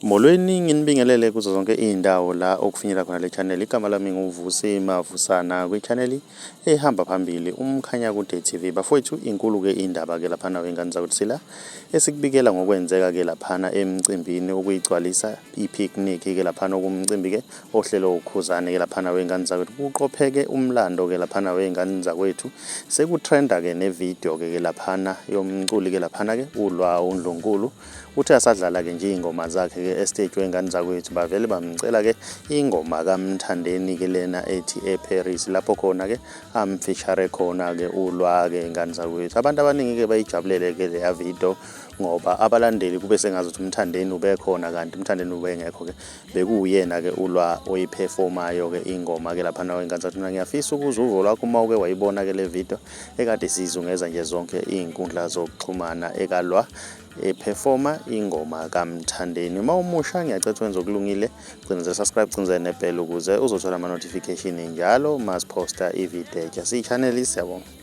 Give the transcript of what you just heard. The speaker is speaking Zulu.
Molweni, nginibingelele kuzo zonke iy'ndawo la okufinyelela khona le channel. Igama lami nguVusi Mavusana kwi-channel ehamba phambili uMkhanyakude TV. Bafowethu, inkulu-ke indaba-ke laphana wey'ngane zakwethu sila esikubikela ngokwenzeka-ke laphana emcimbini ukuyigcwalisa i-picnic-ke laphana okumcimbi-ke ohlelo uKhuzani-ke laphana wey'ngane zakwethu. Kuqopheke umlando-ke laphana wey'ngane zakwethu. Sekutrenda-ke ne-video-ke ke laphana yomculi-ke laphana-ke uLwa uNdlunkulu. Uthe asadlala-ke nje iy'ngoma zakhe-ke esiteji wey'ngane zakwethu bavele bamcela-ke ingoma kaMthandeni-ke lena ethi eParis lapho khona-ke amfishare khona-ke ulwa-ke ingane zakwethu. Abantu abaningi-ke bayijabulele-ke leya video ngoba abalandeli kube sengazuthi uMthandeni ubekhona kanti uMthandeni ubengekho-ke bekuwuyena-ke ulwa oyiphefomayo-ke ingoma-ke laphana wey'ngane zakwethu. Mina ngiyafisa ukuzwa uvo lwakho uma uke wayibona-ke le video ekade isizungeza nje zonke iy'nkundla zokuxhumana ekalwa ephefoma ingoma kaMthandeni. Uma umusha ngiyacela wenze okulungile, cindezela subscribe, cindezela nebell ukuze uzothola ama-notification njalo uma siphosta ividiyo entsha. Siyi-channel, siyabonga.